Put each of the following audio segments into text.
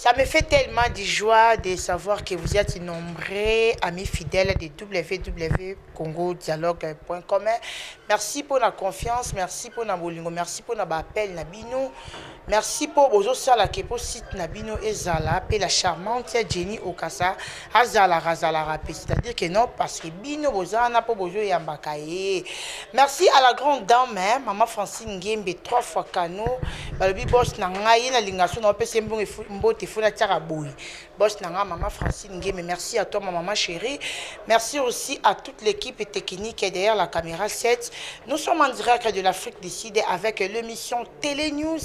Ça me fait tellement de joie de savoir que vous êtes nombreux, amis fidèles de www.congodialogue.com. Merci pour la confiance, merci pour la bolingo, merci pour la appel na bino. Merci pour bozo sala ke po site na bino ezala pe la charmante Jenny Okasa azala razala pe, c'est-à-dire que non, parce que bino bozana po bozo yambaka ye. Merci à la grande dame, hein, maman Francine Ngembe, trois fois Kano, balobi boss na ngai na linga so na opesa mbongo mbote funa tiaka boyi. Boss na nga maman Francine Ngembe, merci à toi ma maman chérie. Merci aussi à toute l'équipe technique derrière la caméra 7. Nous sommes en direct de l'Afrique du Sud avec l'émission Télé News.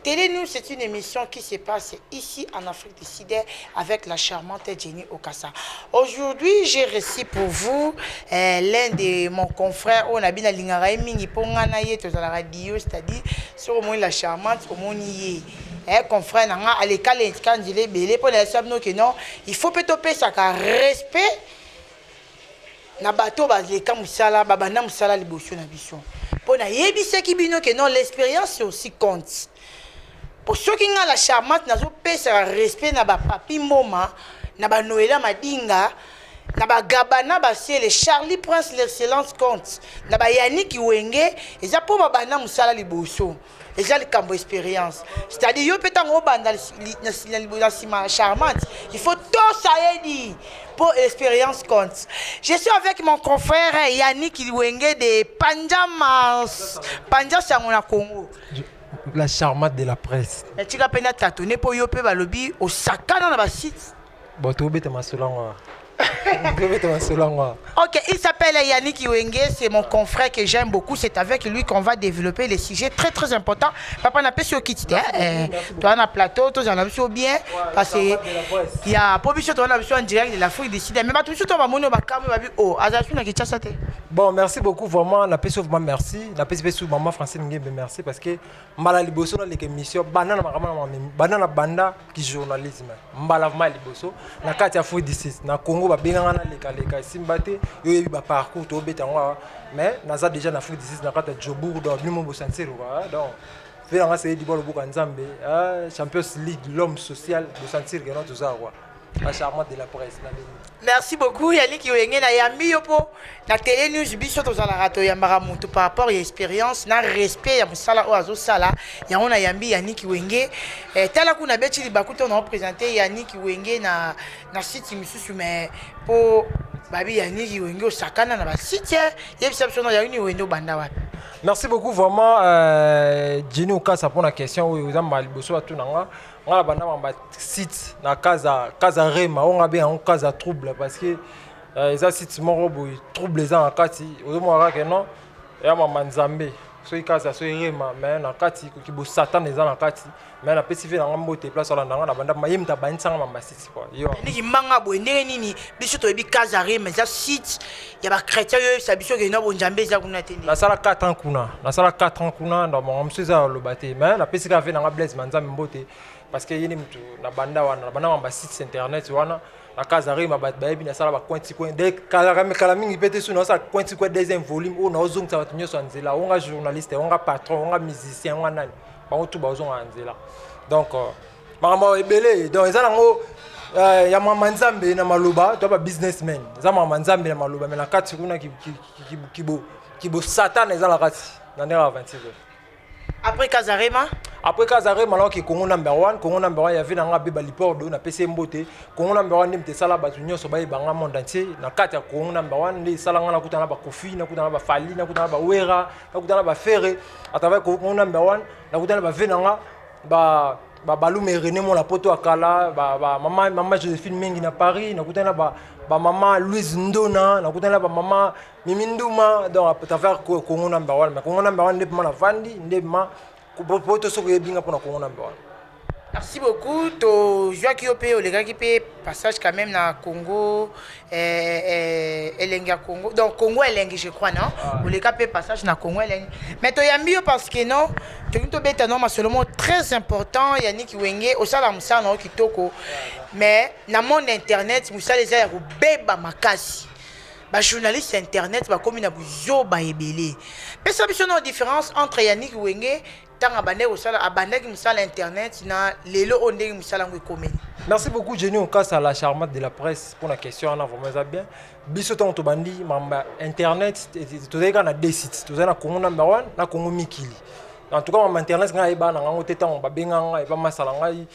Télé News, c'est une émission qui se passe ici en Afrique du Sud avec la charmante Jenny Okassa. Aujourd'hui, j'ai reçu pour vous l'un de mon confrère, on a bien lingara mingi po nga na ye tozala radio, c'est-à-dire sur au moins la charmante au moins ye. Eh, confrère na nga aleka le nzela ebele mpo na yesa bino ke non, il faut mpe topesaka respect na bato baleka mosala, babanda mosala liboso na biso, mpo nayebisaki bino ke non, l'expérience aussi compte. Po soki nga la charmante nazopesaka respect na bapapi Mboma, na banoela Madinga, na bagabana basiele, Charlie Prince, l'excellence compte, na bayaniki Wenge, eza mpo babanda mosala liboso. Eza likambo expérience, c'est-à-dire yo mpe ntango obanda na nsima charmante, il faut tosa yedi pour expérience compte. Je suis avec mon confrère Yannick Wenge de Panjamas, Panja Sango na Congo. La charmante de la presse. Etika mpe na tatone mpo yo mpe balobi osakana na basite. Bon, tobeta masolo yango, tobeta masolo yango. Ok, il s'appelle Yannick Wenge, c'est mon confrère que j'aime beaucoup. C'est avec lui qu'on va développer les sujets très très importants. Papa n'a pas sur qui toi na plateau, toi en as bien parce que il y a pour biso toi en direct de l'Afrique du Sud. Mais ba tout toi ba mono ba kamu ba bi oh, azasu na Kinshasa te. Bon, merci beaucoup vraiment, na peso vraiment merci. Na peso peso maman Francine Ngembe merci parce que mbala liboso na leke émission banda na makambo na banda na banda ki journalisme. Mbala vraiment liboso na kati ya Afrique du Sud, na Congo babenganga na leka leka simba te, yo yebi ba parcours to beta yango, mais naza déjà na Afrique du Sud, na kati ya Joburg, donc bino mo sentir quoi. Donc fe nanga c'est di bolo buka Nzambe, Champions League, l'homme social, bo sentir que non, toza quoi, la charmante de la presse na bino. Merci beaucoup Yannick Wenge. Na yambi yo po na Télé News, biso tozalaka toyambaka motu par rapport ya expérience na respect ya mosala oyo azosala. Yango na yambi Yannick Wenge. Tala kuna beti libaku to na présenter Yannick Wenge na site misusu, mais po babi Yannick Wenge osakana na basite, yebisa biso na Yannick Wenge obanda wapi? Merci beaucoup vraiment, Jenny Okasa, pour la question oyo oza mbala liboso batuna nga. Nga na banda ba site na Casa, Casa Rema, oyo nga benga yango Casa Trouble, parce que eza site moko boye trouble eza na kati. Ozomona kaka non, eya mama Nzambe, soki Casa, soki Rema, mais na kati koki bosatan eza na kati. Mais napesi ve nanga mbote place olanda nga na banda ye moto abandisanga mamba site quoi yo. Ndenge mbanga boye, ndenge nini biso toyebi Casa Rema eza site ya bachrétien, oyo oyebisa biso ke no bonzambe eza kuna te? Nasala 4 ans kuna, nasala 4 ans kuna. Ndo bango mosusu eza aloba te, mais napesi kaka ve nanga Blaise Manzambe mbote, parce que ye nde motu na banda wana, na banda mamba site internet wana na Casa Rema. Bato bayebi nasala bacoin ti coin de kala kala mingi mpe te. So naosala coin ti coin deuxième volume oyo naozongisa bato nyonso ya nzela, onga journaliste, onga patron, onga musicien, onga nani, bango tu bazonga na nzela. Donc makambo ebele, donc eza nango ya mama Nzambe na maloba to ba businessman, eza mama Nzambe na maloba, mais na kati kuna kibo satana eza na kati na ndenge ya 26. Après Casarema? Après Casarema, naoki Congo Number One. Congo Number One ya ve nanga beba Lipordo, napesi ye mbote. Congo Number One nde moto esala bato nyonso bayebanga monde entier. Na kati ya Congo Number One nde esala nga nakutana na bakofi, nakutana na bafali, nakutana na bawera, nakutana na bafere à travers Congo Number One, nakutana na bave nanga ba balume René Mona poto ya kala, mama, mama Joséphine Mengi na Paris, nakutana na bamama Louise Ndona, nakutana na bamama Mimi Nduma, donc à travers Congo Number One. Mais Congo Number One nde ma navandi, nde ma po to soki oyebinga mpona Congo Number One. Merci beaucoup. Tozwaki yo mpe olekaki mpe passage quand même na Congo Elengi ya Congo, donc Congo Elengi, je crois, non? Ah. Oleka mpe passage na Congo Elengi, mais toyambi yo parce que non, tolingi tobeta no masolo moko très important. Yannick Wenge, osala mosala na yo kitoko, mais na monde internet mosala eza ya kobeba makasi. Bajournaliste ya internet bakomi na buzoba ebele. Pesa biso no différence entre Yannick Wenge. Ntango abandaki kosala, abandaki mosala internet na lelo oyo, ndenge mosala yango ekomeli? Merci beaucoup, Jenny Okasa, la charmante de la presse, pour la question wana. Vraiment eza bien. Biso ntango tobandi mamba internet, tozali kaka na deux sites: tozali na Congo Number One, na Congo Mikili. En tout cas, mamba internet, ngai ayeba na ngango te. Ntango babenga ngai epa masala ngai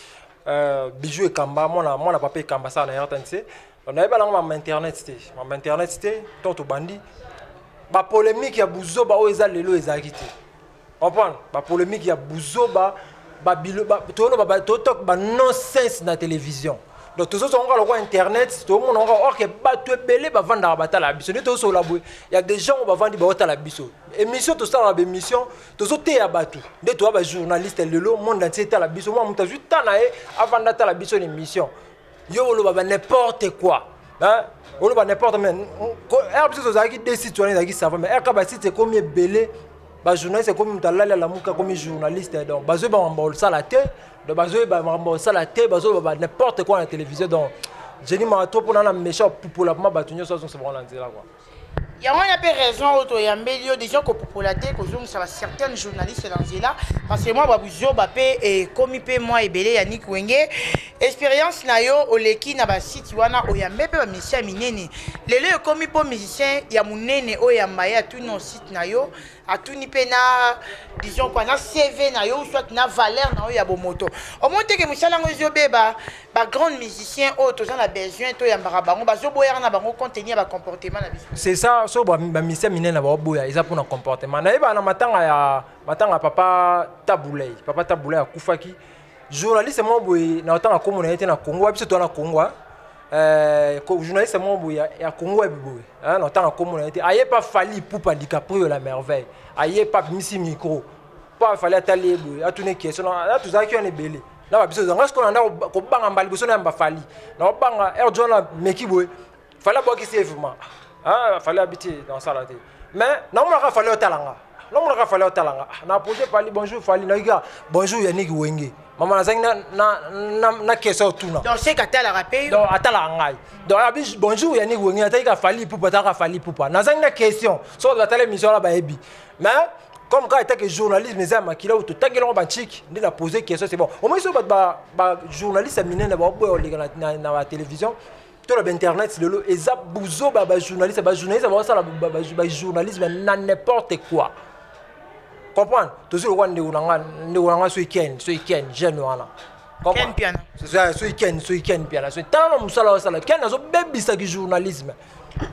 Bijou Ekamba, mwana mwana papa Ekamba, asala na RTNC, nayeba nango mamba internet te, mamba internet te. Ntango tobandi, bapolémique ya buzoba oyo eza lelo ezalaki te. Comprendre, bapolémique ya buzoba, toyoloba, totoka banonsense na télévision. Donc tozozonga lokwa internet, tomona ngo or que bato ebele bavandaka, batala biso. Nde tozosola boye, ya des gens oyo bavandi, baotala biso émission. Tosalaka baémission, tozoteya bato. Nde toya bajournaliste lelo, monde entier etala biso. Mwa moto azwi ta na ye, avanda, atala biso na émission. Yo oloba ba n'importe quoi, hein? Oloba n'importe. Mais ere biso tozalaki deux sites wana, ezalaki ça va. Mais ere ka basite ekomi ebele, bajournaliste ekomi, moto alali, alamuka, akomi journaliste. Donc bazoyeba makambo osala te, donc bazoyeba makambo osala te, bazoloba n'importe quoi na télévision. Donc Jenny Marato, mpona na méchant pupola mpoma bato nyonso azongisa bango na nzela quoi. Yango wana mpe raison oyo toyambeli yo déjà, kopopola te, kozongisa ba certaines journalistes na nzela, parce que mwa babuzoba mpe ekomi mpe mwa ebele. Yannick Wenge, expérience na yo, oleki na basite wana, oyambe mpe bamusicien ya minene. Lelo ekomi mpo musicien ya monene oyo yamba ye, atuni na site na yo, atuni mpe na, disons quoi, na CV na yo, soit na valeur na yo ya bomoto. Omoni teke mosala yango ezobeba. Bagrand musicien oyo toza na besoin toyambaka bango, bazoboyaka na bango compte tenu ya bacomportement na biso. C'est ça. So bamusicien minene baoboya, eza mpona comportement. Nayebaka na matanga ya papa Tabulei. Papa Tabulei akufaki, journaliste moko boye na otanga nkombo na ye te na Congo wa biso, toza na Congo, journaliste moko boye ya Congo yebi boye, na otanga nkombo na ye te, aye pa Fally Ipupa DiCaprio la merveille, aye pa, abimisi micro mpo afali, atali ye boye, atuni question. Na tozalaki wana ebele na babiso. Nga sikoyo nanda kobanga mbala liboso na yamba Fally, na kobanga air wana, meki boye, Fally abwakisi ye vraiment. Fally abi te, nasala te. Mais naomonaka Fally otala nga, naomonaka Fally otala nga. Na approche Fally: "Bonjour Fally." Nayoki kaka: "Bonjour Yannick Wenge." Mama, nazangi na question otuna. Donc seke atalaka mpe yo. Donc atalaka ngai. Donc abi: "Bonjour Yannick Wenge." Atali ka Fally Ipupa, atalaka Fally Ipupa. Nazangi na question. Soki batala émission wana, bayebi. Mais comme kaka etake journalisme eza ya makila oyo totangelango bantiki, nde na pose question, c'est bon. Omoi soki bato bajournaliste ya minene baoboya koleka na batélévision to na bainternet lelo, eza buzoba. Bajournaliste baosala bajournalisme na n'importe quoi. Comprendre, tozwi lokwa ndeko na nga, ndeko na nga, soki Ken, soki Ken jeune wana. Ken Piana. Soki Ken, soki Ken Piana, soki tala na mosala osala, Ken azobebisaki journalisme.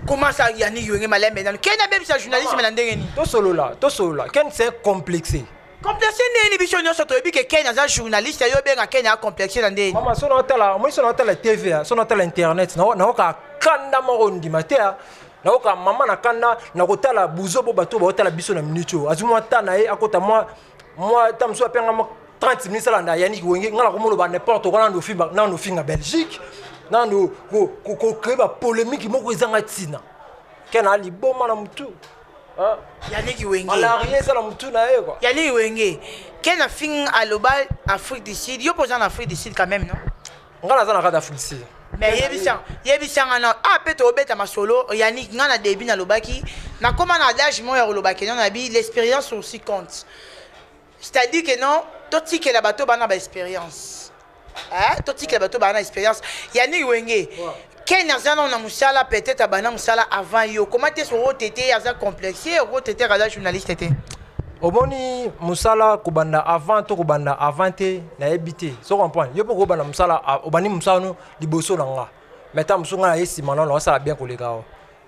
Comment ça, Yannick Wenge? Malembe nano. Ken abebisa journalisme na ndenge nini? Tosolola, tosolola. Ken, c'est un complexé. Complexe ndeni? Biso nyonso toyebi ke Ken aza journaliste. Yo obenga Ken aza complexe na ndeni? Mama, so naotala, omoni, so naotala TV, so naotala internet, naoka kanda moko ndima te. Naoka mama na kanda na kotala buzo bo bato baotala biso na minute oyo. Azwi mwa ta na ye, akota mwa ta mosusu, apenga mwa 30 minutes, alanda Yannick Wenge. Nga na komoloba n'importe quoi, nando finga, nando finga Belgique, nando kocréer bapolémique moko ezanga ntina. Ke na liboma na mutu. Yannick Wenge. Malaria eza na mutu na ye quoi. Yannick Wenge, Ken afing, aloba Afrique du Sud. Yo mpo oza na Afrique du Sud quand même, non? Nga naza na kati Afrique du Sud. Mais yebisanga na ah, mpe tobeta masolo. Yannick, nga na début nalobaki, nakóma na adage moko ya koloba ke non, nabi l'expérience aussi compte, c'est-à-dire que non, totikela bato bana baexpérience, totikela bato bana expérience. Yannick Wenge, Ken aza nano na mosala, peut-être abanda mosala avant yo. Koma te soko tete aza complexe, oko tete aza journaliste te. Omoni, mosala kobanda avant to kobanda avant te, nayebi te. So comprendre, yo mpo kobanda mosala, obandi mosala no liboso na nga, mais ta mosu ngai naye nsima nano, asala bien koleka awa.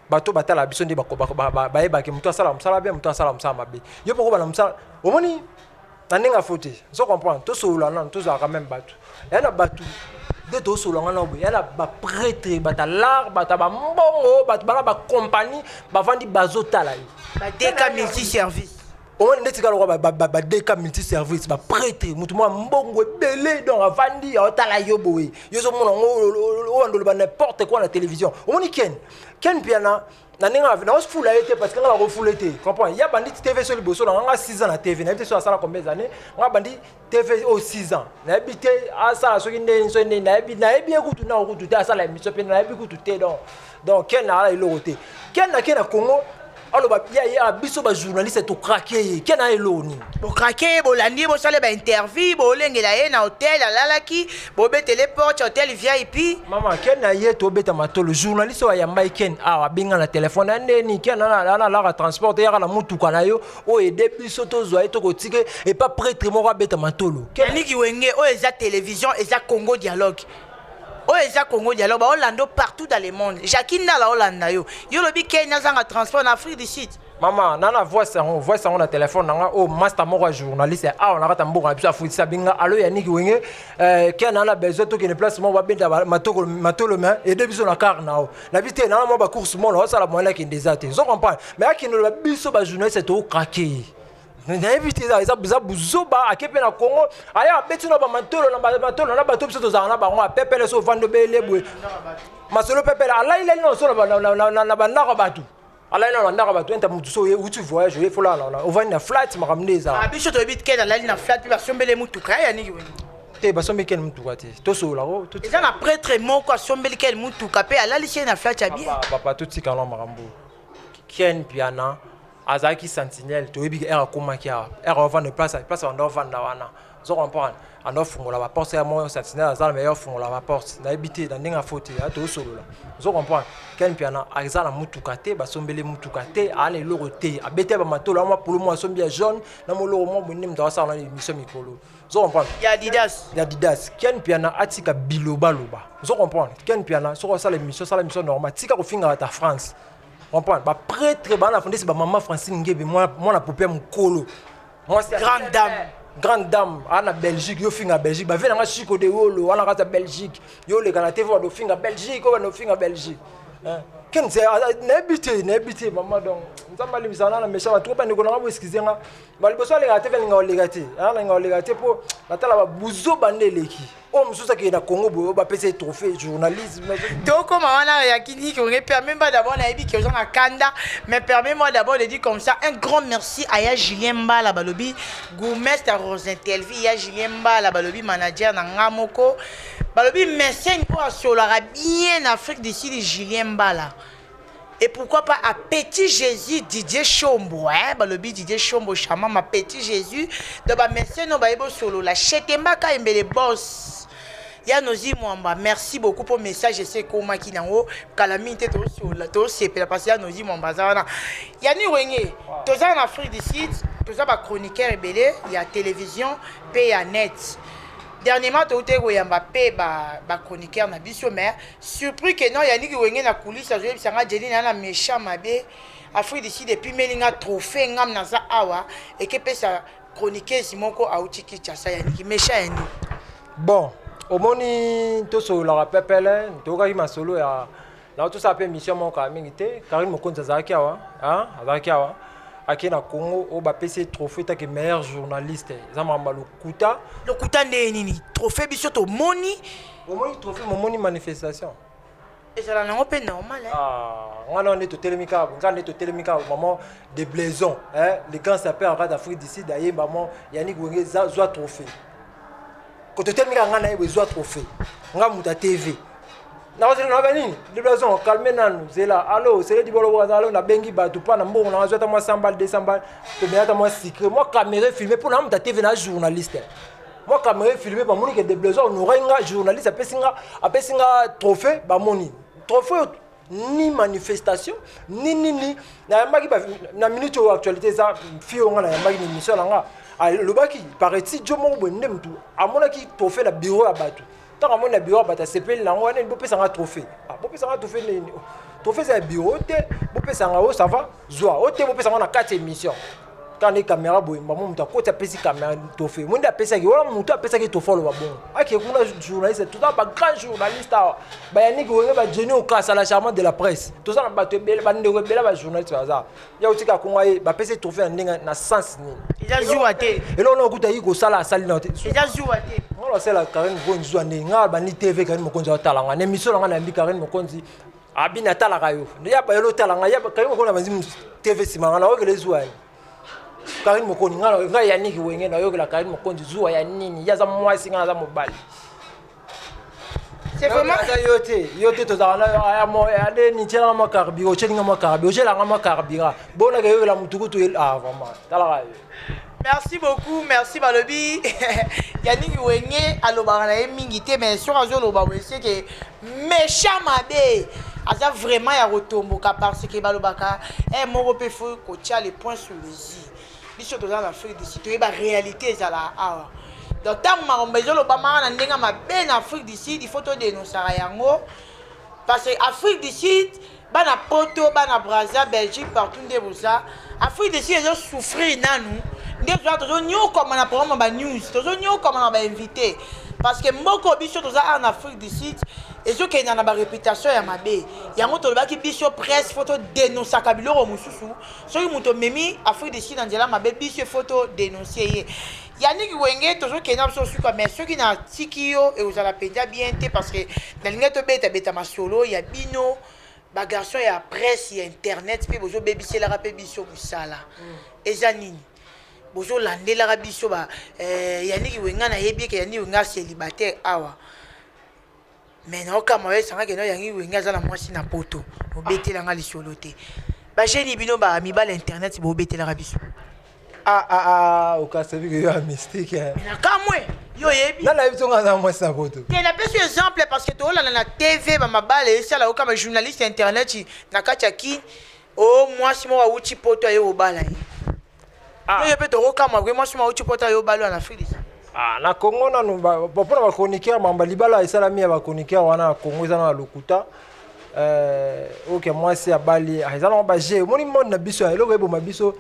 Bato batala biso nde bayebaki moto asala mosala bien, moto asala mosala mabe. Yo mpo kobanda mosala, omoni na ndenge afo te. So comprendre, tosolola nano, tozalaka même bato ya na bato nde tosolola. Nga na boye ya na baprêtre, bato ya l'art, bato ya bambongo, bato bana bacompagnie, bavandi, bazotala ye. Badeka multi service. Omoni nde tika lokwa badeka multi service, baprêtre, motu mwa mbongo ebele, donc avandi, aotala yo boye. Yo ozomona yango, oyo oloba n'importe quoi na télévision. Omoni Ken Piana, na ndenge naosfula ye te, parce que nga nakofula te. Comprendre, ya bandi TV so liboso na nga 6 ans na TV. Nayebi te so asala combien d'années. Nga bandi TV oyo 6 ans, nayebi te asala soki ndeni, soki ndeni. Nayebi ye kutu na kutu te, asala émission mpe nayebi kutu te. Donc Ken ala eloko te. Ken nake na Congo. Aloba ya ya biso ba journaliste to craquer ye. Ken a eloko nini? Bo craquer ye, bolandi ye, bosala ba interview, bolengela ye na hotel alalaki, bobetele porte hotel VIP. Mama Ken na ye tobeta matolo. Journaliste oyo ayamba ye Ken awa abenga na telefone ya ndeni Ken ana ana alaka transport te yaka na mutuka na yo oyo ede biso tozwa ye tokotika epa pretre moko abeta matolo. Ken Yannick Wenge oyo eza television eza Congo dialogue. Oyo eza Congo dialogue ba olanda partout dans le monde. Jackie Ndala olanda yo. Yo lobi Ken azanga transport na Afrique du Sud. Mama nana voice yango voice yango na telefone na nga oyo master moko ya journaliste awa na kati ya mboka na biso afutisa binga alo Yannick Wenge Ken ana besoin tokende place moko babenda matoko matolo mais aide biso na car na yo na biso te na mwa ba course moko osala moyen akende eza te ozo comprendre mais akende loba biso ba journaliste to craquer ye nayebi te eza eza buzoba ake mpe na Congo aya abeti na bamatolo na bamatolo na bato biso tozalaka na bango apepele so ovandi obele boye masolo pepele alailali na so na bandako ya bato alali na bandako ya bato enta motu so oye uti voyage oye folala na ovandi na flat makambo nde ezala ah, biso toyebi ken alali na flat mpe basombeli motuka ya nini weni te basombeli ken motuka te tosolola ko eza na prêtre moko asombeli ken motuka mpe alalisi ye na flat ya bien papa totikala makambo Ken Mpiana azalaki sentinelle toyebi ke heure akomaki awa heure ovanda place place banda ovanda wana ozo comprendre anda ofungola ba porte ya moko sentinelle aza na meilleur ofungola ba porte nayebi te na ndenge ya faute ya tosolola ozo comprendre Ken Mpiana aza na mutuka te basombeli mutuka te aa na eloko te abeti ba matolo mwa polo mwa asombi ya jaune na moloko mwa boye nde moto asala na émission mikolo ozo comprendre ya Adidas ya Adidas Ken Mpiana atika bilobaloba ozo comprendre Ken Mpiana soki osala émission sala émission normale tika kofingaka ta France comprendre ba prêtre bana fondesi ba mama Francine Ngebe mwana poupée mukolo mwasi grande dame grande dame ana Belgique yo finga Belgique ba vena nga Chico de Wolo wana kata Belgique yo leka na TV wa finga Belgique wa finga Belgique hein ken c'est nayebi te nayebi te mama donc nzambe alimbisa na na méchant bato bandeko na nga bo excuse nga ba liboso aleka te alinga koleka te alinga koleka te mpo natala babuzoba nde eleki oyo mosusu akende na congo boye oyo bapesa ye trophée journalisme tokoma wana ya kiniki onge permets moi d'abord nayebi ke oza na kanda mais permets moi d'abord de dire comme ça un grand merci à ya Julien Mbala balobi gourmestre Rosin Telvi ya Julien Mbala balobi manager na nga moko balobi mécène oyo asolaka bien na Afrique du Sud Julien Mbala. Et pourquoi pas à Petit Jésus Didier Chombo, hein? Balobi Didier Chombo, Chama, ma Petit Jésus. Donc, ba mécène, ba yebo solo, la Chetemba Kayembele boss. Ya Nozi Mwamba, merci beaucoup pour message ese ekomaki nango kala mingi te tosolola tosepela parce ya Nozi Mwamba aza wana. Yani Wenge, toza na Afrique du Sud, toza ba chroniqueur ebele ya télévision pe ya net. Dernièrement toutaki koyamba pe ba ba chroniqueur na biso mais Surpris que non Yannick Wenge na coulisse azoyebisa nga Jenny na na méchant mabe Afrique du Sud epimeli nga trophée ngam naza awa ekepesa chroniqueuse moko auti Kinshasa Yannick méchant Yannick. Bon omoni tosololaka pepele toyokaki masolo ya na tosala mpe émission moko kala mingi te Karine Mokonzi azalaki awa azalaki awa ake na Congo oyo bapesi ye trophée take meilleur journaliste eza makambo ya lokuta lokuta nde nini trophée biso tomoni Omoni trophée momoni manifestation. Ezala nango pe normal hein. Ah, nga na nde totelemi kaka, nga nde totelemi kaka maman de Blaison, hein, le grand sapeur en Afrique du Sud aye maman Yannick Wenge zwa trophée. Ko totelemi kaka nga na ye zwa trophée. Nga muta TV. nakozela na banini de Blaison calme nanu zela allo sele di bolo bolo allo nabengi bato mpo na mbongo na zwa ata mwa 100 balles 200 balles tomela ata mwa sucré mwa caméra filmé mpo na muta TV na journaliste. Moi caméra filmé bamoni ke de Blaison honoré nga journaliste apesi nga apesi nga trophée bamoni trophée ni manifestation ni nini nayambaki na minute oyo actualité eza fille oyo nga nayambaki na émission na nga alobaki paraît-il jo moko boye nde mutu amonaki trophée na bureau ya bato ntango amoni na bureau ya bato asepeli na yango wana bopesa nga trophée ah, bopesa nga trophée nini trophée eza ya bureau te bopesa nga oyo ça va zwa oyo te bopesa nga na kati ya émission kaka nde kamera boye mbamo moto akoti apesi kamera trophée mo nde apesaki wana moto apesaki trophée aloba bongo ake kuna journaliste toza ba grand journaliste awa bayaniki wenge bajeni okasa la charmante de la presse toza na bato ebele bandeko ebele ba journaliste baza ya otika kongo ye bapesi trophée na ndenge na sens nini eza zuwa te eloko na okuta ye kosala asali na te eza zuwa te nga nasala Karine Mokonzi zuwa ndenge nga bandi TV Karine Mokonzi atala nga na émission na nga nayambi Karine Mokonzi abi natalaka yo ya bayolo otala nga ya Karine Mokonzi abandi TV nsima nga nayokela ezuwa ye Karine Mokonzi nga nga Yannick Wenge nayokela Karine Mokonzi zuwa ya nini ye aza mwasi nga naza mobali. C'est vraiment Aza yo te, yo te tozalaka na aya mo ande ni tielanga mwa carburant, otielinga mwa carburant, otielanga mwa carburant. Bonaka yoyela mutu kutu ah vraiment. Talaka yo. Merci beaucoup, merci balobi. Yannick Wenge alobaka na ye mingi te, mais soki azoloba boye, c'est que méchant mabe aza vraiment ya kotomboka, parce que balobaka moko mpe faut kotia le point sur les i. Biso toza na Afrique du Sud, toyeba réalité ezalaka awa. Donc ntango makambo ezolobamaka na ndenge mabe na Afrique du Sud, il faut todénonçaka yango, parce que Afrique du Sud, bana Poto, bana Braza, Belgique, partout nde boza, Afrique du Sud ezosouffrir nanu. Nde toza, tozonyokama na programme ya banews, tozonyokama na bainvité, parce que mboka biso toza awa na Afrique du Sud ezokenda na baréputation ya mabe. Yango tolobaki, biso presse, faut todénonçaka biloko mosusu. Soki moto omemi Afrique du Sud na nzela mabe, biso faut todénonce ye. Yannick Wenge, tozokenda biso suka, mais soki natiki yo, ekozala mpenza bien te, parce que nalingi tobetabeta masolo ya bino bagarçon ya presse ya internet mpe bozobebiselaka mpe biso mosala. Eza nini bozolandelaka biso ba Yannick Wenga? Nayebi eke Yannick Wenga célibataire awa, mais naokama oyo esangaki no Yannick Wenge aza na mwasi na Poto. Obetelanga lisolo te, bageni bino bamibala internet bobetelaka biso. Ah ah ah, okasabi ke yo ya mystique, eh. Na kamwe, yo oyebi. Nana yebi tonga aza mwasi na Poto. Te, napesi exemple, parce que toolanda na TV bamabala esala, okama journaliste ya internet na kati ya Kini o mwasi moko awuti Poto aye kobala ye. Oyo mpe tokokamwa ke mwasi moko awuti Poto aye obala na Afrique. Ah, na Congo nanu mpona bachroniqueur, mamba libala esalami ya bachroniqueur wana na Congo eza na lokuta. Oke mwasi abali, eza nango baje. Omoni monde na biso, eloko eboma biso,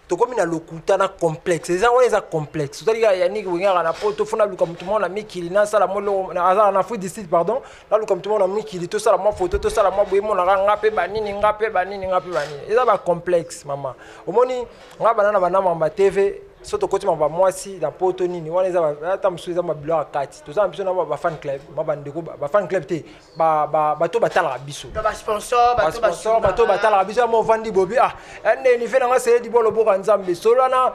tokomi na lokuta na complexe. Eza wana, eza complexe. Otali kaka Yannick Wengaka na Poto, fo naluka motu moko na mikili, nasala mwa eloko. Azala na Afrique du Sud, pardon, naluka motu moko na mikili, tosala mwa photo, tosala mwa boye, emonaka nga mpe banini, nga mpe banini, nga mpe banini. Eza bacomplexe, mama. Omoni nga bana na banamamba TV, so tokoti mamba mwasi na Poto nini wana, eza ata mosusu eza mabiloko ya kati. Toza na biso na bafan club, ma bandeko bafan club te, bato batalaka biso. Basponsor. Bato batalaka biso ya ovandi bobi, ah, ndeni fe nanga seyedi bo loboka Nzambe solo wana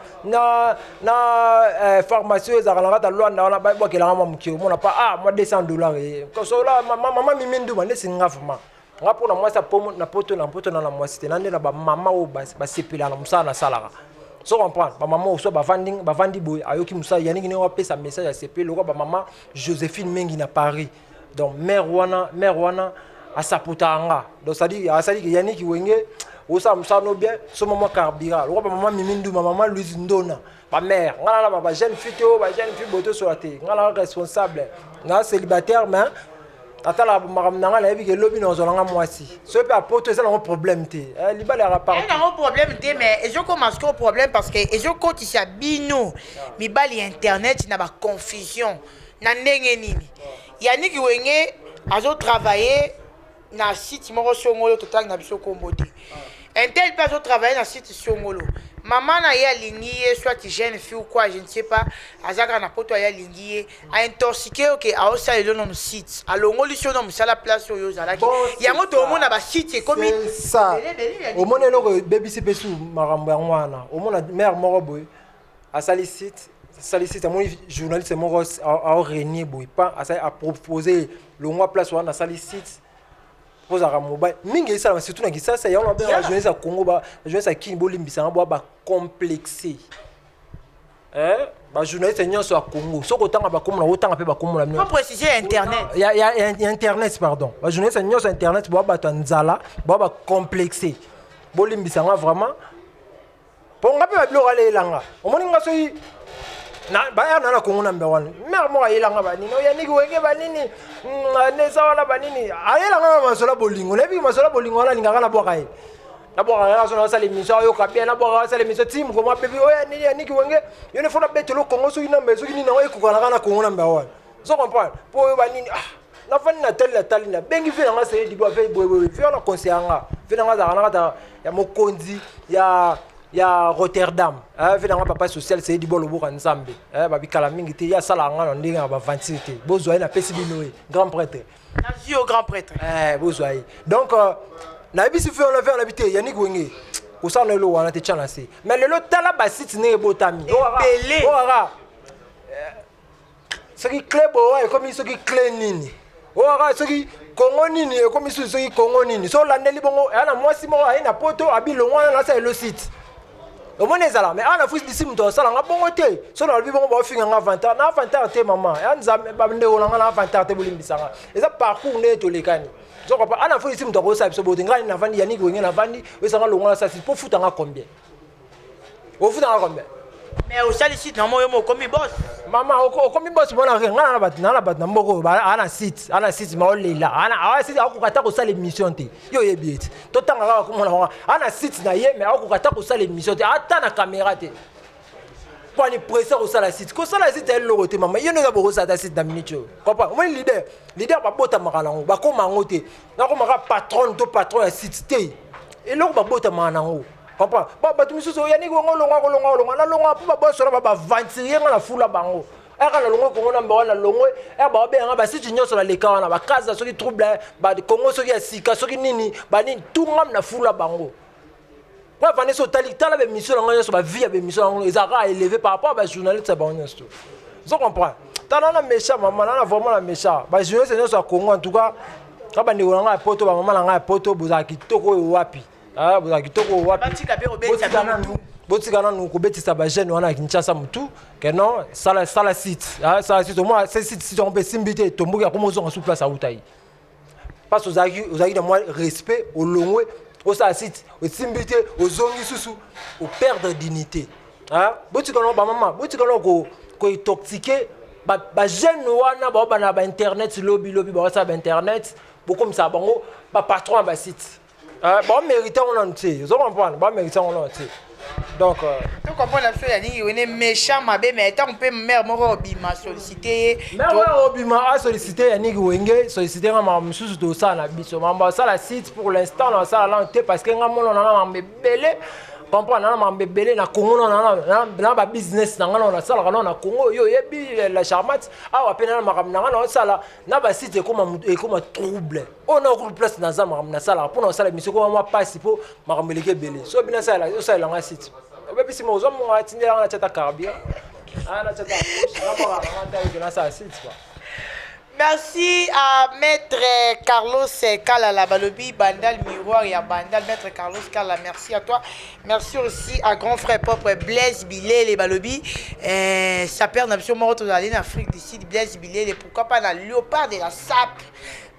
na pharmacie oyo ezalaka na kati ya Lwanda wana, babwakelanga mwa moke, omona pa ah mwa $200 solo. Mama Mimi Nduma ndesi nga vraiment, nga mpona mwasi na Poto, na Poto na mwasi te, na nde na bamama oyo basepelaka na mosala nasalaka. So comprendre, bamama oyo so bavandi, bavandi boye, ayoki mosala Yaniki ndenge apesa message, asepeli, lokola bamama Joséphine Mengi na Paris. Donc mare wana, mare wana asapotaka nga. Donc c'est-à-dire asali ke Yaniki Wenge osala mosala no bien, so mama carburant, lokola bamama Mimi Nduma, mama Louise Ndona, bamare. Nga na bajeune fille te, oyo bajeune fille boye tosola te. Nga na responsable nga célibataire, mais atala makambo na ngai, nayebi ke elobi na ozwa nanga mwasi. Soki mpe apoto, eza nango problème te. Libala yaka partout nango problème te, mais ezokoma sikoyo problème, parce que ezokotisa bino mibali ya internet na baconfusion. Na ndenge nini? Yannick Wenge azotravaille na site moko songolo, totangi na biso kombo te. Intel mpe azotravaille na site songolo. Mama na ye alingi ye, soit jeune fille ou quoi, je ne sais pas, aza kaka na Poto, aye alingi ye, aintoxiqué, oke aosala elo nano site, alongoli so na mosala place oyo ozalaki. Yango toomona basite ekomi. Ça, omona eloko ebebisi mpe su makambo yango wana. Omona mare moko boye asali site, asali site, amoni journaliste moko aorenier boye pa asali, apropose longwa place wana, asali site mpo ozalaka mobali mingi. Esalama surtout na Kisasa. Yango nabenga bajournaliste ya Congo, bajournaliste ya Kini, bolimbisanga, boa bacomplexe. Bajournaliste nyonso ya Congo, soki otanga bakombo na otanga mpe bakombo na bino. Préciser, internet. Ya internet, pardon. Bajournaliste nyonso ya internet boa bato ya nzala, boa bacomplexe. Bolimbisanga vraiment, mpo nga mpe babiloko aleyelanga. Omoni nga soki baya na Kongo na mbe wana, mare moko ayelanga banini, oyaniki Wenge banini neza wana banini, ayelanga na masolo ya bolingo. Nayebi masolo ya bolingo wana, alingaka nabwaka ye, nabwaka ye. So nasala émission, ayoka bien, nabwaka, asala émission ti mokoma bebi oyo nini, Yaniki Wenge, yo ne fo nabetela Kongo soki nambe, soki nini yango ekokanaka na Kongo na mbe wana. Ozo comprendre? Mpo oyo banini, ah, nafandi na tali, na tali, nabengi ve nanga seye dibwa ve boyeboye, ve wana conseil yanga, ve nanga azalaka na kata ya mokonzi ya Rotterdam, ve nanga papa social seye dibwa loboka Nzambe, babikala mingi te. Ye asalaka nga na ndenge ya baventure te. Bozwa ye, napesi bino ye, grand prêtre. Nazwi yo, grand prêtre. Bozwa ye. Donc nayebisi ve wana, ve wana bi te, Yannick Wenge kosala na eloko wana te, tya na se. Mais lelo tala basite ndenge ebotami. Ebele. Okaka soki clé boa ekomi, soki clé nini. Oyo kaka soki Kongo nini ekomi susu, soki Kongo nini, so olandeli bongo, eya na mwasi moko aye na poto, abi longwa wana, nasala elo site. Omoni ezala, mais awa na Afrique d'ici, moto asala nga bongo te. So nalobi bongo, baofinga nga vantard. Na vantard te, mama ya Nzambe, bandeko na nga, na vantard te, bolimbisa nga. Eza parcours nde tolekani. Zokopa ana Afrique d'ici, moto akosala biso bote. Ngai navandi, Yannick Wenge navandi, oyesanga longwa, nasala site. Mpo futa nga combien? Ofuta nga combien? Mais osali site na yo mo, okomi boss. Mama, okomi boss mpona ngai. Na bato, na bato na mboka oyo ana site, ana site, maolela ana site, akokoka ata kosala émission te. Yo oyebi ete totanga kaka komona bango ana site na ye, mais akokoka ata kosala émission te, ata na caméra te. Mpo ani presse kosala site? Kosala site ya eloko te, mama. Yo ndenge bokosala ata site na minute oyo, comprend? Omoni leader, leader babotamaka nango, bakóma yango te. Nakomaka patron to patron ya site te, eloko babotamaka nango, comprend? Ba bato misusu, Yannick Wenge, olongwa, kolongwa, olongwa, nalongwa mpo babosona baaventurier. Nga na fula bango aka nalongwe Kongo na mbawa, nalongwe ere baobenganga basite nyonso naleka wana, bakaza soki trouble, bakongo soki ya sika, soki nini, banini, tungam na fula bango. Po avandi so, otali, tala baémission na ngai nyonso, bavie ya baémission yango ezalaka élevé par rapport à bajournaliste ya bango nyonso. Ozo comprendre? Tala na méchant, mama, nana vraiment na méchant bajournaliste nyonso ya Congo. En tout cas, ka bandeko na ngai ya poto, bamama na ngai ya poto, bozala kitoko oyo wapi? Ah, bozala kitoko oyo wapi? Batika mpe kobetisa Botika bino nanu, mutu. Botika nanu kobetisa bajeune wana ya Kinshasa mutu ke non, sala, sala site. Ah, sala site, omoi se site, site yango mpe esimbi te, etomboki, akoma ozonga sur place auta ye. Parce ozalaki na mwa respect, olongwe, osala site, osimbi te, ozongi susu, operdre dignité. Ah, botika nano, bamama, botika nano kointoxiquer bajeune wana baobana bainternet. Lobi lobi baosala bainternet, bokomisaka bango bapatron ya basite. Baomérite yango nanu te. Ozo comprendre? Baomérite yango nanu te. Donc Tocomprendre na biso Yannick Wenge méchant mabe, mais ntango mpe mare moko obima sollicité ye. Mare oyo obima asollicité Yannick Wenge, sollicité nga, makambo mosusu tosala na biso. Makambo asala site, pour l'instant na asala nano te, parce que nga mona na makambo ebele, comprendre? Na makambo ebele na Congo, na babusiness na nga nano nasalaka nano na Congo. Yo oyebi la charmante awa mpe na makambo na nga naosala na basite, ekoma trouble oyo na okulu place naza. Makambo nasalaka mpona kosala émission ekoma mwa mpasi, mpo makambo eleki ebele. So bino osalelanga site, obebisi mo, ozwa mongo, atindelanga na tiata carburant, na tiata nasala site quoi. Merci à Maître Carlos Kalala Balobi, Bandal Miroir et à Bandal, Maître Carlos Kalala, merci à toi. Merci aussi à grand frère propre Blaise Bilele Balobi, sa père n'a absolument aller en Afrique du Sud, Blaise Bilele, pourquoi pas dans Léopard de la Sape,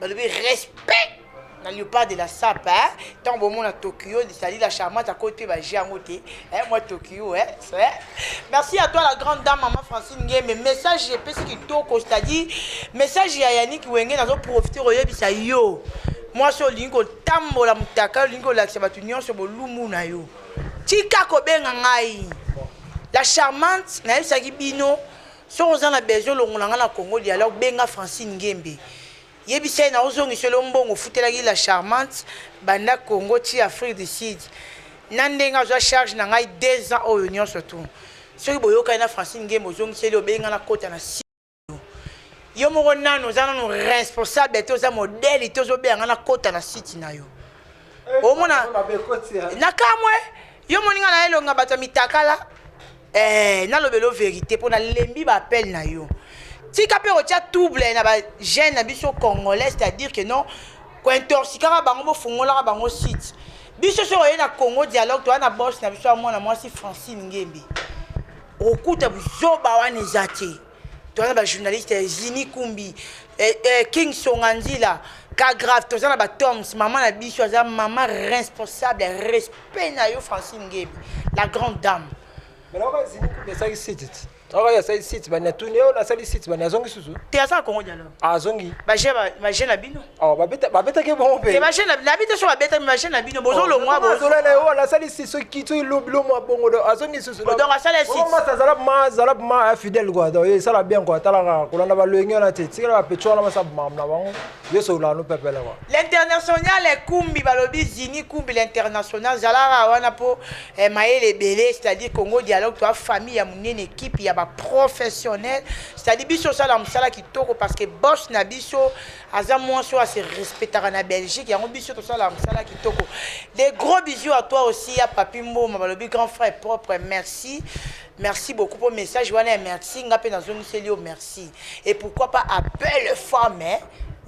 Balobi, respect na Léopard de la Sape, hein. Tant bon à Tokyo, c'est-à-dire la charmante à côté, bah, j'ai un côté, hein, moi Tokyo, hein, c'est. Merci à toi la grande dame, maman Francine Nguembe. Message j'ai pesi kitoko, c'est-à-dire message ya Yannick Wenge, nazo profiter oyebisa yo. Moi so olingi kotambola mutaka, olingi kolakisa bato nyonso bolumu na yo. Tika kobenga ngai. La charmante, nayebisaki bino, soki oza na besoin olongola ngai na Congo Dialogue, benga Francine Ngembe. Yebisa ye na ozongisela mbongo ofutelaki la charmante banda Congo ti Afrique du Sud, na ndenge azwa charge na ngai 2 ans oyo nyonso tu. Soki boyokani na Francine Ngembe, ozongiseli, obenga na kota na si yo moko. Nanu oza nanu responsable te, oza modele te, ozobenga ngai na kota na site na yo. Omona na kamwe yo moninga na elonga bato ya mitakala. Nalobela vérité mpo nalembi baappel na yo. Tika mpe kotia trouble na bajeune na biso congolais, c'est-à-dire que non, kointoxikaka bango, bofungolaka bango site. Biso soki oye na Congo Dialogue, toza na boss na biso ya mwana mwasi Francine Ngembe, okuta buzoba wana eza te. Toza na bajournaliste Zini Kumbi, King Songanzila ka grave, toza na batoms. Mama na biso aza mama responsable, respect na yo Francine Ngembe, la grande dame. Asali site, oyo asali site, bani atuni oyo nasali site, bani azongi susu. Te, aza na Congo Dialogue. Azongi. Baje na bino. Babetaki bongo mpe. Baje na bi te, so babetaki baje na bino, bozolongwa. Azola na oyo nasali site, soki soki lobi mwa bongo, donc azongi susu. Donc asala site. Masa azala ma, azala ma fidèle quoi. Donc esala bien quoi. Talaka kolanda balongi wana te, tikala bapecho wana, basala makambo na bango, yo sololaka no pepele quoi. L'international Ekumbi balobi, Zini Kumbi l'international, zalaka wana mpo mayele ebele. C'est-à-dire Congo Dialogue, toa famille ya monene, équipe ya baprofessionnel, c'est-à-dire biso osala mosala kitoko parce que boss na biso aza mwasi oyo ase respectaka na Belgique. Yango biso tosala mosala kitoko. Des gros bisous à toi aussi ya Papi Mboma balobi, grand frère propre, merci, merci beaucoup pour message wana ya merci. Nga mpe nazongiseli yo merci. Et pourquoi pas appel femme, hein?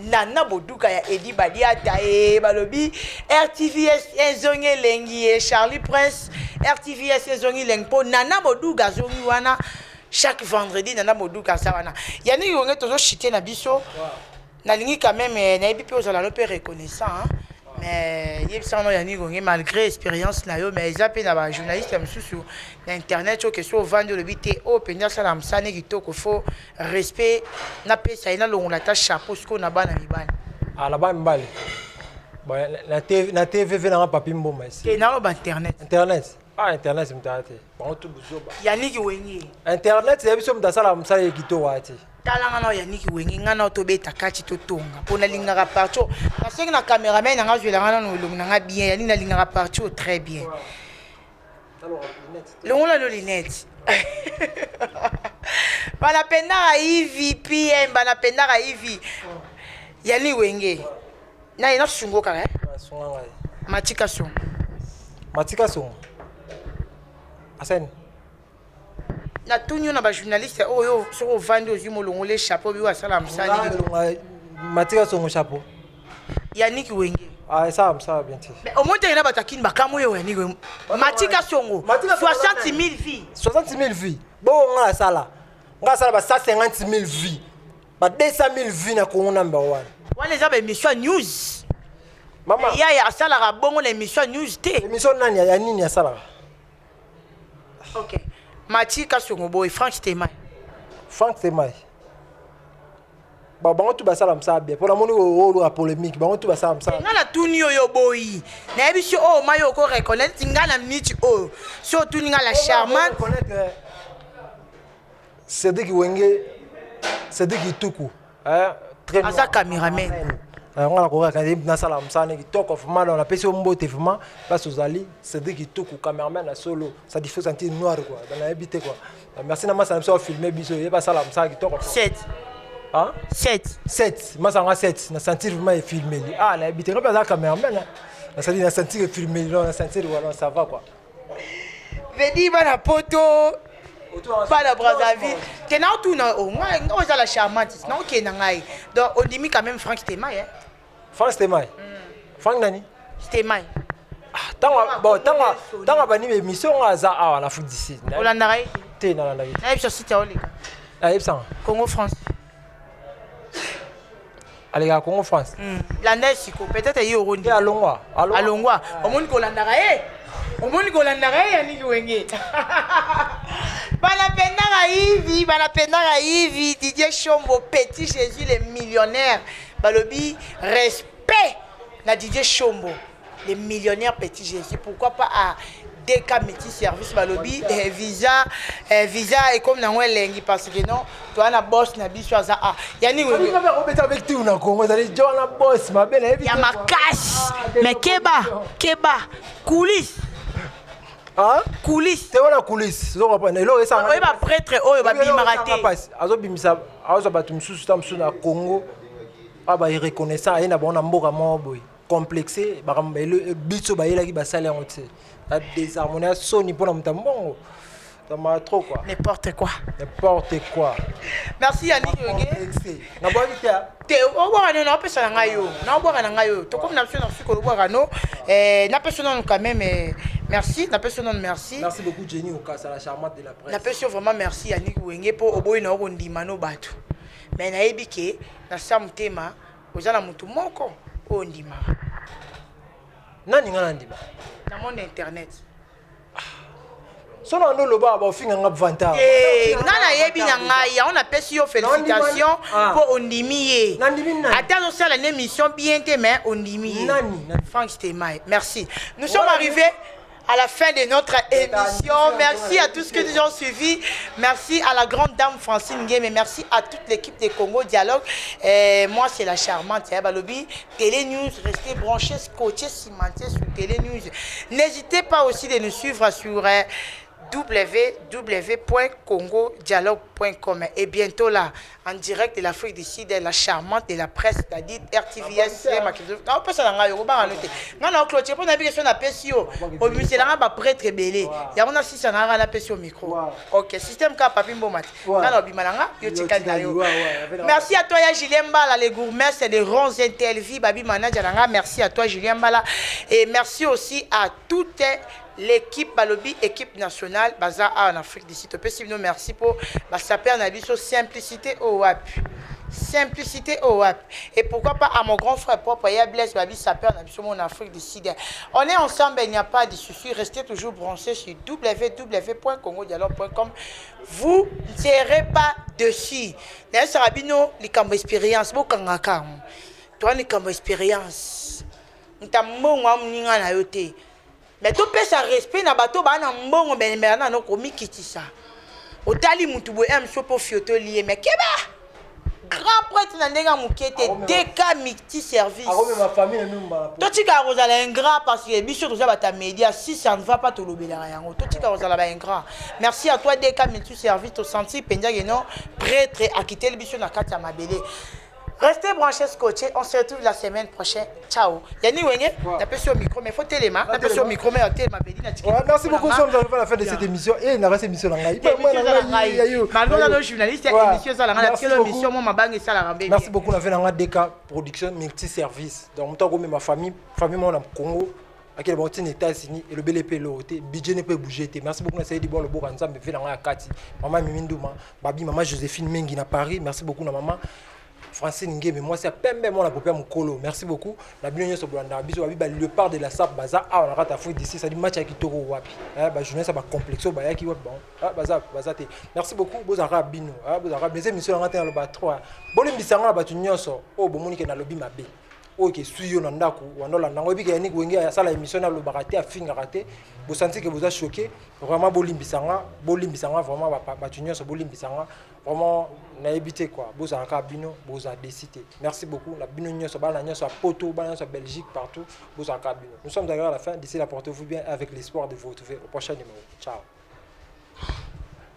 Nana Boduka ya Edi Badiata e balobi RTVS ezongi elengi e Charlie Prince. RTVS ezongi elengi mpo Nana Boduka azongi wana. Chaque vendredi Nana Boduka aza wana. Yannick Wenge, tozochite na biso. Nalingi quand même nayebi mpe ozala no mpe reconnaissant, hein? Mais yebisaka no Yannick Wenge, malgré expérience na yo, mais eza mpe na bajournaliste ya mosusu na internet oyo ke so ovandi, olobi te oyo mpenza asala mosala ne kitoko, faut respect napesa ye, nalongola ata chapeau. Sikoyo na bana mibali? Ah, na bana mibali. Bon, na TVV nanga Papi Mboma esi. Te, naloba internet. Internet, ah, internet moto aya te, bango tu buzoba. Yannick Wenge. Internet ya biso, moto asala mosala ye kitoko aya te. Tala nga na Yannick Wenge, nga na tobeta kati, totonga mpo nalingaka parti oyo. Nasengi na cameraman nanga azwelanga nano elongi nanga bien. Yani, nalingaka parti oyo très bien. Longola no lunette. Banapendaka ivpm, banapendaka iv Yani Wenge naye nasungo kaka, eh? Sunga ngai. Matika Songo. Matika Songo asani. Natuni yo, na bajournaliste oyo, soki ovandi, ozwi molongoli chapeau, bi oyo asala mosala nini? Matika Songo chapeau. Yannick Wenge. Ah, esala mosala bien te. Mais omoni teke na bato akini bakamwa oyo Yannick Wenge, Matika Songo. Matika Songo. 60 000 vues. 60 000 vues. Bongo nga asala, nga asala ba 150 000 vues, ba 200 000 vues na Congo number one. Wana eza baémission ya news. Mama. Yaya asalaka bongo na émission ya news te. Émission nani ya nini asalaka? Ok, Matika Songo boye, Frank Stemai. Frank Stemai, bango tu basala mosala bien mpo namoni oyo ya polémique, bango tu basala mosala. Nga natuni oyo boyi, nayebi si oyo mai oko reconnaître nga na minute oyo. So otuni nga, la charmante. Reconnaître Cédric Wenge, Cédric Ituku, très Aza cameraman. Yango nakokaka nasala mosala ne kitoko vraiment. Donc napesi yo mbote vraiment place ozali, Cédric Ituku, cameraman na solo. Ça dit faut sentir noir quoi, donc nayebi te quoi. Merci na masa na biso afilme biso, ye basala mosala kitoko. 7. Hein? 7. 7, masa nga 7 na sentir vraiment efilmeli. Ah, nayebi te, nga mpe aza cameraman, nasali na sentir efilmeli, non, na sentir voilà, ça va quoi. Vedi bana poto, bana Brazzaville te, naotuna nga ozala charmante, naokende ngai. Donc ondimi quand même Frank Stemai, eh? Frank Stemai, Frank nani? Stemai. Ntango bon, ntango abandi émission, nga aza awa na Afrique du Sud. Olandaka ye? Te, nalandaki te. Nayebi so site aoleka. Nayebisanga. Congo France. Alekaka Congo France? Landa ye siko, peut-être ye orondi. Te, alongwa. Alongwa. Omoni kolandaka ye, omoni kolandaka ye. Yannick Wenge, banapendaka hivi, banapendaka hivi. Didier Chombo, petit Jésus le millionnaire, balobi respect na Didier Chombo le millionnaire, petit Jésus. Pourquoi pas à DK Métis Service? Balobi visa, visa ekomi nango elengi parce que non, toza na boss na biso aza a Yani. Obeta avec ti na Congo, ezali jo wana boss mabe, nayebi. Ya makasi, mais keba keba, coulisse. Coulisse. Te, wana coulisse, ozocomprendre eloko esanga. Oyeba prêtre oyo babimaka te. Pasi azobimisa, azwa bato mosusu ta mosusu na Congo awa, bareconnaissant aye na bango na mboka moko boye complexe. Makambo biso bayelaki, basali yango te na désharmonie ya soni mpona moto ya mbongo tamaka trop quoi. N'importe quoi. N'importe quoi. Merci Yannick Wenge. Nabwaki te. Te, obwaka no, naopesa na ngai yo, naobwaka na ngai oyo tokomi na biso na suki. Olobwaka no, napesa nanu quand même merci, napesa nanu merci. Merci beaucoup Jenny Okasa, la charmante de la presse. Napesi yo vraiment merci Yannick Wenge, mpo oboyi na okondima no bato, mais nayebi ke na sa motema oza na motu moko oyo ondimaka. Nani nga nandima? Na monde internet. So na ndo loba baofinga nga vantard. Nga nayebi na ngai yango, napesi yo félicitation mpo ondimi ye. Nandimi nani? Ata azosala na émission bien te, mais ondimi ye. Nani? Frank Stemay, merci. Nous sommes arrivés à la fin de notre émission. Merci à tous qui nous ont suivis. Merci à la grande dame Francine Nguem et merci à toute l'équipe de Congo Dialogue. Et moi, c'est la charmante Balobi. Télé News, restez branchés, scotchés, cimentés sur Télé News. N'hésitez pas aussi de nous suivre sur www.congodialogue.com. Et bientôt là, en direct de l'Afrique du Sud, la charmante de la presse, c'est-à-dire RTVS. Napesa na ngai, okobanga no te. Ngai na oclôture mpo nayebi question napesi yo, obimisela ngai baprêtre ebele. Yango nasisa na ngai, napesi yo micro. Ok, système kaka papi mboma te. Ngai na obima na nga, yo tikali na yo. Merci à toi ya Julien Mbala, le gourmet, c'est de Ronds Intelvi, babi manager na nga. Merci à toi, Julien Mbala, et merci aussi à toute l'équipe. Balobi équipe nationale baza awa en Afrique d'ici. Topesi bino merci mpo basaper na biso. Simplicité oyo wapi, simplicité oyo wapi! Et pourquoi pas à mon grand frère propre ya Blaise, babi saper na biso mo en Afrique du Sud. On est ensemble, il n'y a pas de souci. Restez toujours branchés sur www.congodialogue.com, vous ne serez pas dessus. Nayesaka bino likambo expérience, bokangaka yango. Toa likambo expérience, nta mbongo amoninga na yo te, mais topesa respect na bato baa na mbongo. Belemela nano komikitisa. Otali mutu boye mso mpo fiotoli ye, mais keba, grand prêtre na ndenge ya moke te. Deka multi service, totikaka kozala ingrat, parce que biso toza bato ya média. Si ça ne va pas, tolobelaka yango. Totikaka kozala baingrat. Merci à toi, Deka multi service. Tosentir mpenza ke non, prêtre akiteli biso na kati ya mabele. Restez branchés, scotchés. On se retrouve la semaine prochaine. Ciao. Yanni Wenge, napesi yo micro, mais faut telema. Napesi yo micro, mais telema bedi na. Ouais, merci beaucoup. Nous sommes arrivés à la fin de cette émission. Et il reste émission na ngai. Malgré le journaliste, émission ça la ngai, émission mo mabangi ça la. Merci beaucoup na fait na DK production multi service. Donc muta ko ma famille, famille mo na Congo. Akele bango ntina États-Unis, elobeli mpe eloko te, budget ne mpe bouge te. Merci beaucoup na Saidi Bon Loboka, Nzambe mpe na ngai ya kati, mama Mimi Nduma, babi mama Joséphine Mengi na Paris. Merci beaucoup na mama Francine Ngeme, mwasi ya pembe, mwana pope ya mokolo. Merci beaucoup na bino nyonso bolandaka biso. Babi baleopard de la sape baza awa na kati Afrique d'ici. Sadi match ya kitoko wapi? Bajournaliste ya bacomplexe oyo bayaki wapi? Bango baza, baza te. Merci beaucoup. Bozalaka bino, bozalaka bino. Eza émission yanga te, naloba trop. Bolimbisa nga na bato nyonso oyo bomoni ke nalobi mabe, oyo ke sui yo na ndako wanda olanda yango. Oyebi ke Yannick Wenge asala émission, nalobaka te, afingaka te. Bosanti ke boza choqué, vraiment bolimbisa nga, bolimbisa nga vraiment. Bato nyonso bolimbisa nga vraiment, nayebi te quoi. Bozalaka bino, bozala déçus te. Merci beaucoup na bino nyonso, bana nyonso ya Poto, bana nyonso ya Belgique, partout, bozalaka bino. Nous sommes arrivés à la fin. D'ici là, portez-vous bien, avec l'espoir de vous retrouver au prochain numéro. Ciao.